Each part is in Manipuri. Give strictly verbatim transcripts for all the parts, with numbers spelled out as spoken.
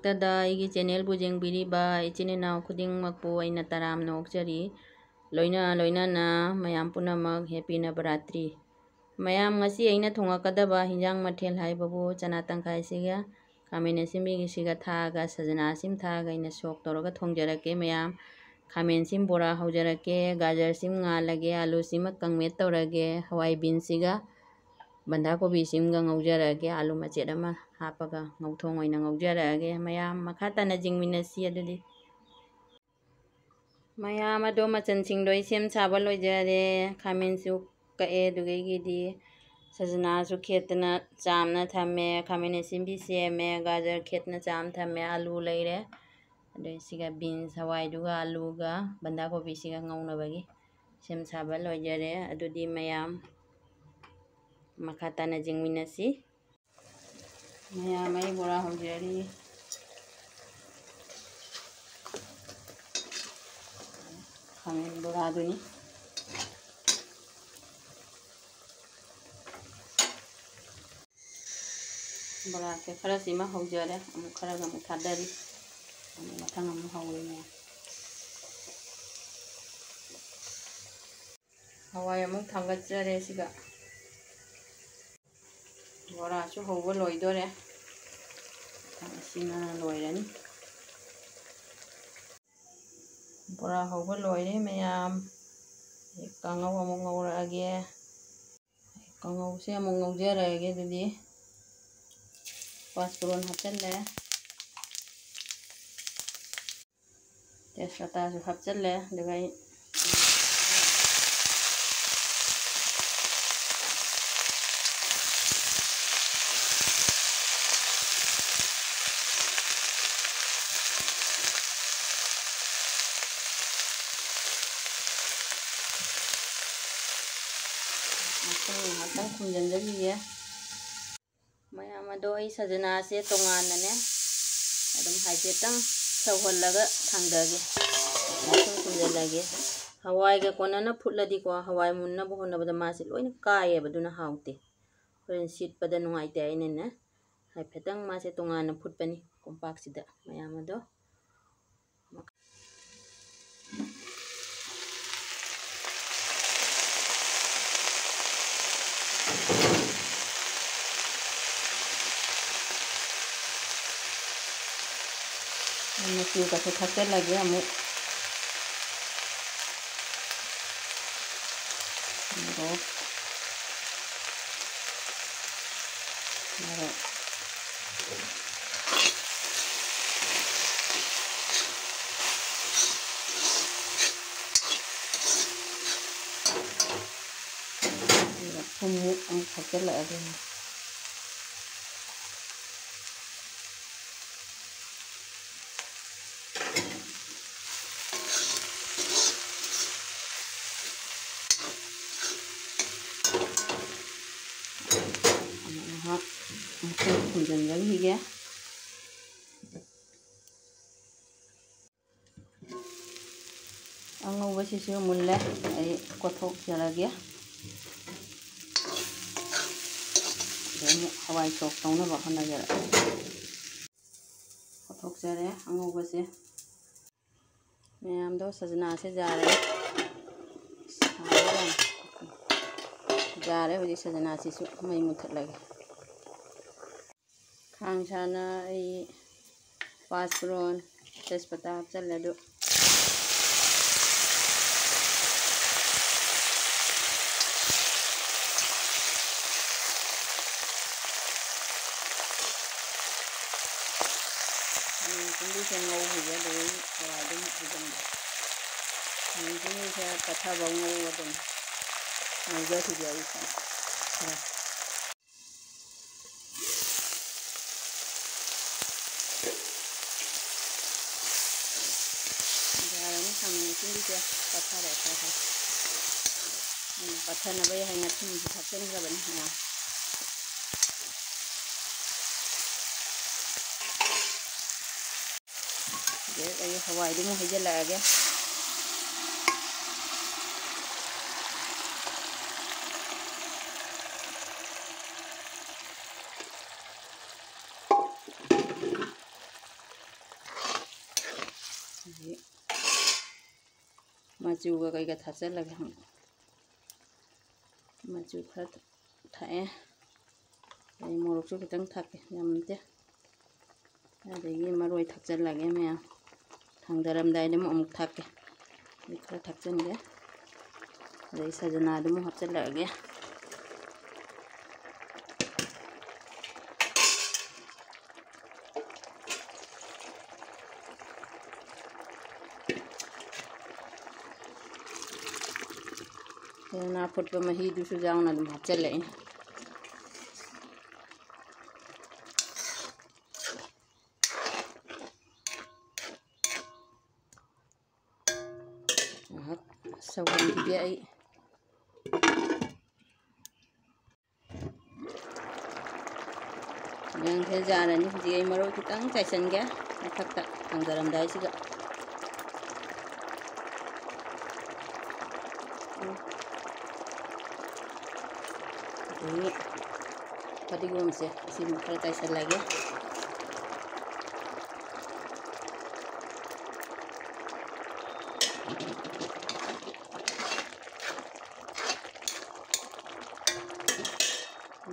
ꯇꯗ ꯑꯩꯒꯤ ꯆꯦꯅꯦꯜꯕꯨ ꯌꯦꯡꯕꯤꯔꯤꯕ ꯏꯆꯤꯟ ꯏꯅꯥꯎ ꯈꯨꯗꯤꯡꯃꯛꯄꯨ ꯑꯩꯅ ꯇꯔꯥꯝꯅ ꯑꯣꯛꯆꯔꯤ꯫ ꯂꯣꯏꯅ ꯂꯣꯏꯅꯅ ꯃꯌꯥꯝ ꯄꯨꯝꯅꯃꯛ ꯍꯦꯄꯤ ꯅꯕꯔꯥꯇ꯭ꯔꯤ꯫ ꯃꯌꯥꯝ, ꯉꯁꯤ ꯑꯩꯅ ꯊꯣꯡꯉꯛꯀꯗꯕ ꯍꯤꯟꯖꯥꯡ ꯃꯊꯦꯜ ꯍꯥꯏꯕꯕꯨ ꯆꯅꯥ ꯇꯪꯈꯥꯏꯁꯤꯒ ꯈꯥꯃꯦꯟ ꯑꯁꯤꯟꯕꯤꯒꯤꯁꯤꯒ ꯊꯥꯛꯑꯒ, ꯁꯖꯅꯥ ꯑꯁꯤꯟ ꯊꯥꯛꯑꯒ ꯑꯩꯅ ꯁꯣꯛ ꯇꯧꯔꯒ ꯊꯣꯡꯖꯔꯛꯀꯦ ꯃꯌꯥꯝ꯫ ꯈꯥꯃꯦꯟ ꯑꯁꯤꯟ ꯕꯣꯔꯥ ꯍꯧꯖꯔꯛꯀꯦ, ꯒꯥꯖꯔ ꯑꯁꯤꯃ ꯉꯥꯜꯂꯒꯦ, ꯑꯂꯨ ꯑꯁꯤꯃ ꯀꯪꯃꯦꯠ ꯇꯧꯔꯒꯦ, ꯍꯋꯥꯏ ꯕꯤꯟꯁꯁꯤꯒ ꯕꯟꯙꯥ ꯀꯣꯕꯤ ꯑꯁꯤꯃꯒ ꯉꯧꯖꯔꯛꯑꯒꯦ, ꯑꯂꯨ ꯃꯆꯦꯠ ꯑꯃ ꯍꯥꯞꯄꯒ ꯉꯧꯊꯣꯡ ꯑꯣꯏꯅ ꯉꯧꯖꯔꯛꯑꯒꯦ ꯃꯌꯥꯝ꯫ ꯃꯈꯥ ꯇꯥꯅ ꯌꯦꯡꯃꯤꯟꯅꯁꯤ ꯑꯗꯨꯗꯤ꯫ ꯃꯌꯥꯝ ꯑꯗꯣ ꯃꯆꯜꯁꯤꯡꯗꯣ ꯑꯩ ꯁꯦꯝ ꯁꯥꯕ ꯂꯣꯏꯖꯔꯦ꯫ ꯈꯥꯃꯦꯟꯁꯨ ꯀꯛꯑꯦ, ꯑꯗꯨꯗꯒꯤꯗꯤ ꯁꯖꯅꯥꯁꯨ ꯈꯦꯠꯇꯅ ꯆꯥꯝꯅ ꯊꯝꯃꯦ, ꯈꯥꯃꯦꯟ ꯑꯁꯤꯟꯕꯤ ꯁꯦꯝꯃꯦ, ꯒꯥꯖꯔ ꯈꯦꯠꯅ ꯆꯥꯝ ꯊꯝꯃꯦ, ꯑꯂꯨ ꯂꯩꯔꯦ꯫ ꯑꯗꯩ ꯁꯤꯒ ꯕꯤꯟꯁ ꯍꯋꯥꯏꯗꯨꯒ ꯑꯂꯨꯒ ꯕꯟꯙꯥ ꯀꯣꯕꯤꯁꯤꯒ ꯉꯧꯅꯕꯒꯤ ꯁꯦꯝ ꯁꯥꯕ ꯂꯣꯏꯖꯔꯦ꯫ ꯑꯗꯨꯗꯤ ꯃꯌꯥꯝ ꯃꯈꯥ ꯇꯥꯅ ꯌꯦꯡꯃꯤꯟꯅꯁꯤ꯫ ꯃꯌꯥꯝ ꯑꯩ ꯕꯣꯔꯥ ꯍꯧꯖꯔꯤ꯫ ꯈꯥꯃꯦꯟ ꯕꯣꯔꯥꯗꯨꯅꯤ꯫ ꯕꯣꯔꯥꯁꯦ ꯈꯔꯁꯤꯃ ꯍꯧꯖꯔꯦ, ꯑꯃꯨꯛ ꯈꯔꯒ ꯑꯃꯨꯛ ꯊꯥꯗꯔꯤ, ꯑꯃꯨꯛ ꯃꯊꯪ ꯑꯃꯨꯛ ꯍꯧꯔꯤꯅꯦ꯫ ꯍꯋꯥꯏ ꯑꯃꯨꯛ ꯊꯥꯡꯒꯠꯆꯔꯦ ꯁꯤꯒ꯫ ꯕꯣꯔꯥꯁꯨ ꯍꯧꯕ ꯂꯣꯏꯗꯣꯔꯦ꯫ ꯑꯁꯤꯅ ꯂꯣꯏꯔꯅꯤ꯫ ꯕꯣꯔꯥ ꯍꯧꯕ ꯂꯣꯏꯔꯦ ꯃꯌꯥꯝ꯫ ꯀꯥꯡꯉꯧ ꯑꯃꯨꯛ ꯉꯧꯔꯛꯑꯒꯦ꯫ ꯀꯥꯡꯉꯧꯁꯦ ꯑꯃꯨꯛ ꯉꯧꯖꯔꯛꯑꯒꯦ ꯑꯗꯨꯗꯤ꯫ ꯄꯥꯁꯄꯣꯔꯟ ꯍꯥꯞꯆꯤꯜꯂꯦ꯫ ꯇꯦꯖꯄꯇꯥꯁꯨ ꯍꯥꯞꯆꯤꯜꯂꯦ꯫ ꯑꯗꯨꯒ ꯑꯩ ꯉꯥꯏꯍꯥꯛꯇꯪ, ꯉꯥꯏꯍꯥꯛꯇꯪ ꯈꯨꯝꯖꯤꯟꯖꯈꯤꯒꯦ꯫ ꯃꯌꯥꯝ ꯑꯗꯣ ꯑꯩ ꯁꯖꯅꯥꯁꯦ ꯇꯣꯉꯥꯟꯅꯅꯦ ꯑꯗꯨꯝ ꯍꯥꯏꯐꯦꯠꯇꯪ ꯁꯧꯍꯜꯂꯒ ꯊꯥꯡꯗꯒꯦ꯫ ꯉꯥꯏꯍꯥꯛꯇꯪ ꯈꯨꯝꯖꯤꯜꯂꯒꯦ꯫ ꯍꯋꯥꯏꯒ ꯀꯣꯟꯅꯅ ꯐꯨꯠꯂꯗꯤꯀꯣ, ꯍꯋꯥꯏ ꯃꯨꯟꯅꯕ ꯍꯣꯠꯅꯕꯗ ꯃꯥꯁꯦ ꯂꯣꯏꯅ ꯀꯥꯏꯌꯦꯕ, ꯑꯗꯨꯅ ꯍꯥꯎꯇꯦ꯫ ꯍꯣꯔꯦꯟ ꯁꯤꯠꯄꯗ ꯅꯨꯡꯉꯥꯏꯇꯦ ꯍꯥꯏꯅꯅꯦ ꯍꯥꯏꯐꯦꯠꯇꯪ ꯃꯥꯁꯦ ꯇꯣꯉꯥꯟꯅ ꯐꯨꯠꯄꯅꯤ꯫ ꯀꯣꯝꯄꯥꯛꯁꯤꯗ ꯃꯌꯥꯝ ꯑꯗꯣ ꯃꯆꯨꯒꯁꯨ ꯊꯥꯛꯆꯜꯂꯒꯦ ꯑꯃꯨꯛ꯫ ꯃꯣꯔꯣꯛ, ꯃꯣꯔꯣꯛ꯫ ꯑꯗꯨꯒ ꯊꯨꯝꯃꯨꯛ ꯑꯃꯨꯛ ꯊꯥꯛꯆꯜꯂꯛꯑꯒꯦ꯫ ꯑꯃꯨꯛ ꯉꯥꯏꯍꯥꯛ ꯃꯈꯨꯝ ꯈꯨꯝꯖꯤꯟꯖꯈꯤꯒꯦ꯫ ꯑꯉꯧꯕꯁꯤꯁꯨ ꯃꯨꯜꯂꯦ꯫ ꯑꯩ ꯀꯣꯠꯊꯣꯛꯆꯔꯒꯦ꯫ ꯑꯗꯩ ꯑꯃꯨꯛ ꯍꯋꯥꯏ ꯁꯣꯛ ꯇꯧꯅꯕ ꯍꯣꯠꯅꯖꯔꯛꯑꯒꯦ꯫ ꯀꯣꯠꯊꯣꯛꯆꯔꯦ ꯑꯉꯧꯕꯁꯦ꯫ ꯃꯌꯥꯝꯗꯣ ꯁꯖꯅꯥꯁꯦ ꯌꯥꯔꯦ꯫ ꯌꯥꯔꯦ ꯍꯧꯖꯤꯛ ꯁꯖꯅꯥꯁꯤꯁꯨ꯫ ꯃꯩ ꯃꯨꯊꯠꯂꯒꯦ꯫ ꯈꯥꯡ ꯁꯥꯅ ꯑꯩ ꯄꯥꯁ ꯐꯣꯔꯟ, ꯇꯦꯖꯄꯇꯥ ꯍꯥꯞꯆꯜꯂꯦ꯫ ꯑꯗꯨ ꯈꯥꯃꯦꯟ ꯑꯁꯤꯟꯕꯤꯁꯦ ꯉꯧꯈꯤꯒꯦ꯫ ꯑꯗꯨꯗꯩ ꯍꯋꯥꯏꯗꯣ ꯑꯃꯨꯛ ꯍꯩꯖꯤꯟꯒꯦ꯫ ꯈꯥꯃꯦꯟ ꯑꯁꯤꯟꯕꯤꯁꯦ ꯄꯠꯊꯕ ꯉꯧ ꯑꯗꯨꯝ ꯉꯧꯖꯈꯤꯒꯦ ꯑꯩꯁꯦ ꯈꯔ꯫ ꯌꯥꯔꯅꯤ, ꯈꯥꯃꯦꯟ ꯑꯁꯤꯟꯕꯤꯁꯦ ꯄꯠꯊꯔꯦ ꯈꯔ ꯈꯔ꯫ ꯑꯩꯅ ꯄꯠꯊꯅꯕ ꯍꯥꯏꯅ ꯊꯨꯝꯁꯨ ꯊꯥꯛꯆꯤꯟꯈ꯭ꯔꯕꯅꯤ ꯃꯌꯥꯝ꯫ ꯍꯧꯖꯤꯛ ꯑꯩ ꯍꯋꯥꯏꯗꯨ ꯑꯃꯨꯛ ꯍꯩꯖꯤꯜꯂꯛꯑꯒꯦ꯫ ꯃꯆꯨꯒ ꯀꯩꯒ ꯊꯥꯛꯆꯜꯂꯒꯦ꯫ ꯃꯆꯨ ꯈꯔ ꯊꯥꯛꯑꯦ꯫ ꯑꯗꯩ ꯃꯣꯔꯣꯛꯁꯨ ꯈꯤꯇꯪ ꯊꯥꯛꯀꯦ, ꯌꯥꯝ ꯅꯠꯇꯦ꯫ ꯑꯗꯒꯤ ꯃꯔꯣꯏ ꯊꯥꯛꯆꯜꯂꯒꯦ ꯃꯌꯥꯝ꯫ ꯊꯥꯡꯗꯔꯝꯗꯥꯏꯗ ꯑꯃꯨꯛ, ꯑꯃꯨꯛ ꯊꯥꯛꯀꯦ꯫ ꯑꯗꯩ ꯈꯔ ꯊꯥꯛꯆꯟꯒꯦ꯫ ꯑꯗꯩ ꯁꯖꯅꯥꯗꯨ ꯑꯃꯨꯛ ꯍꯥꯞꯆꯜꯂꯛꯑꯒꯦ꯫ ꯁꯖꯅꯥ ꯐꯨꯠꯄ ꯃꯍꯤꯗꯨꯁꯨ ꯌꯥꯎꯅ ꯑꯗꯨꯝ ꯍꯥꯞꯆꯜꯂꯛꯏ꯫ ꯉꯥꯏꯍꯥꯛ ꯁꯧꯍꯟꯈꯤꯒꯦ ꯑꯩ꯫ ꯃꯌꯥꯝꯁꯦ ꯌꯥꯔꯅꯤ꯫ ꯍꯧꯖꯤꯛ ꯑꯩ ꯃꯔꯣꯏ ꯈꯤꯇꯪ ꯆꯥꯏꯁꯟꯒꯦ ꯃꯊꯛꯇ ꯊꯥꯡꯗꯔꯝꯗꯥꯏꯁꯤꯗ꯫ ꯑꯗꯒꯤ ꯐꯗꯤꯒꯣꯝꯁꯦ ꯑꯁꯤꯃꯨꯛ ꯈꯔ ꯆꯥꯏꯁꯜꯂꯒꯦ꯫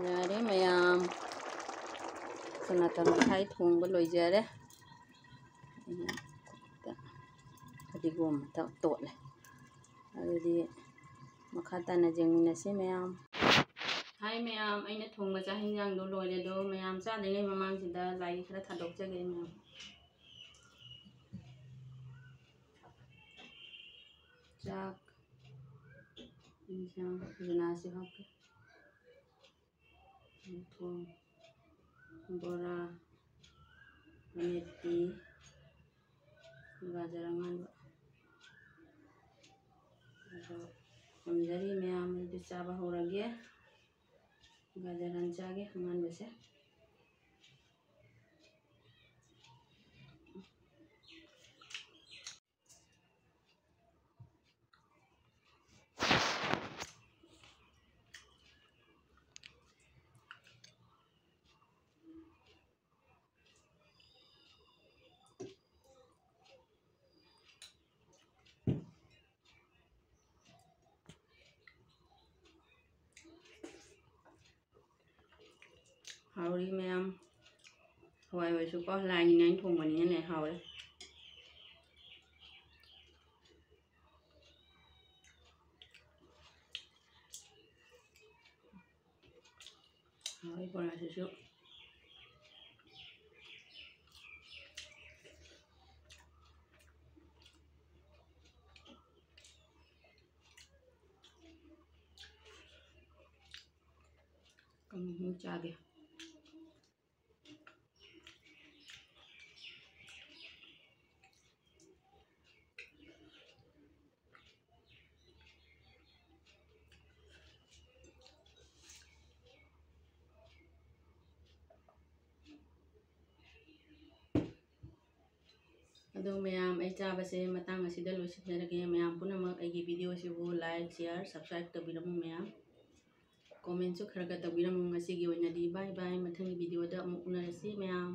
ꯌꯥꯔꯦ ꯃꯌꯥꯝ, ꯁꯅꯥ ꯇꯪꯈꯥꯏ ꯊꯣꯡꯕ ꯂꯣꯏꯖꯔꯦ꯫ ꯑꯩꯅ ꯐꯗꯤꯒꯣꯝ ꯑꯃꯇ ꯇꯣꯠꯂꯦ꯫ ꯑꯗꯨꯗꯤ ꯃꯈꯥ ꯇꯥꯅ ꯌꯦꯡꯃꯤꯟꯅꯁꯤ ꯃꯌꯥꯝ꯫ ꯍꯥꯏ ꯃꯌꯥꯝ, ꯑꯩꯅ ꯊꯣꯡꯕ ꯆꯥꯛ ꯍꯤꯟꯖꯥꯡꯗꯣ ꯂꯣꯏꯔꯦ꯫ ꯑꯗꯣ ꯃꯌꯥꯝ ꯆꯥꯗ꯭ꯔꯤꯉꯩ ꯃꯃꯥꯡꯁꯤꯗ ꯂꯥꯏꯒꯤ ꯈꯔ ꯊꯥꯗꯣꯛꯆꯒꯦ ꯃꯌꯥꯝ꯫ ꯆꯥꯛ, ꯍꯤꯟꯖꯥꯡ, ꯁꯖꯅꯥꯁꯤ ꯍꯥꯞꯀꯦ꯫ ꯆꯝꯊꯣꯡ, ꯕꯣꯔꯥ, ꯑꯃꯦꯠꯄꯤ, ꯒꯥꯖꯔ ꯑꯉꯥꯟꯕ꯫ ꯑꯗꯣ ꯊꯝꯖꯔꯤ ꯃꯌꯥꯝ, ꯑꯗꯨꯗꯤ ꯆꯥꯕ ꯍꯧꯔꯒꯦ꯫ ꯒꯥꯖꯔ ꯍꯥꯟꯅ ꯆꯥꯒꯦ, ꯑꯉꯥꯟꯕꯁꯦ꯫ ꯃꯌꯥꯝ, ꯍꯋꯥꯏ ꯑꯣꯏꯔꯁꯨꯀꯣ, ꯂꯥꯏꯒꯤꯅꯦ ꯑꯩꯅ ꯊꯣꯡꯕꯅꯤꯅꯅꯦ, ꯍꯥꯎꯔꯦ꯫ ꯍꯥꯎꯋꯤ ꯕꯣꯔꯥꯁꯤꯁꯨ꯫ ꯀꯥꯡꯍꯧ ꯆꯥꯒꯦ꯫ ꯑꯗꯣ ꯃꯌꯥꯝ, ꯑꯩ ꯆꯥꯕꯁꯦ ꯃꯇꯥꯡ ꯑꯁꯤꯗ ꯂꯣꯏꯁꯤꯟꯖꯔꯒꯦ꯫ ꯃꯌꯥꯝ ꯄꯨꯝꯅꯃꯛ ꯑꯩꯒꯤ video ꯁꯤꯕꯨ like, share, subscribe ꯇꯧꯕꯤꯔꯝꯃꯨ ꯃꯌꯥꯝ꯫ Comment ꯁꯨ ꯈꯔ ꯈꯔ ꯇꯧꯕꯤꯔꯝꯃꯨ꯫ ꯉꯁꯤꯒꯤ ꯑꯣꯏꯅꯗꯤ bye bye꯫ ꯃꯊꯪꯒꯤ video ꯗ ꯑꯃꯨꯛ ꯎꯅꯔꯁꯤ ꯃꯌꯥꯝ꯫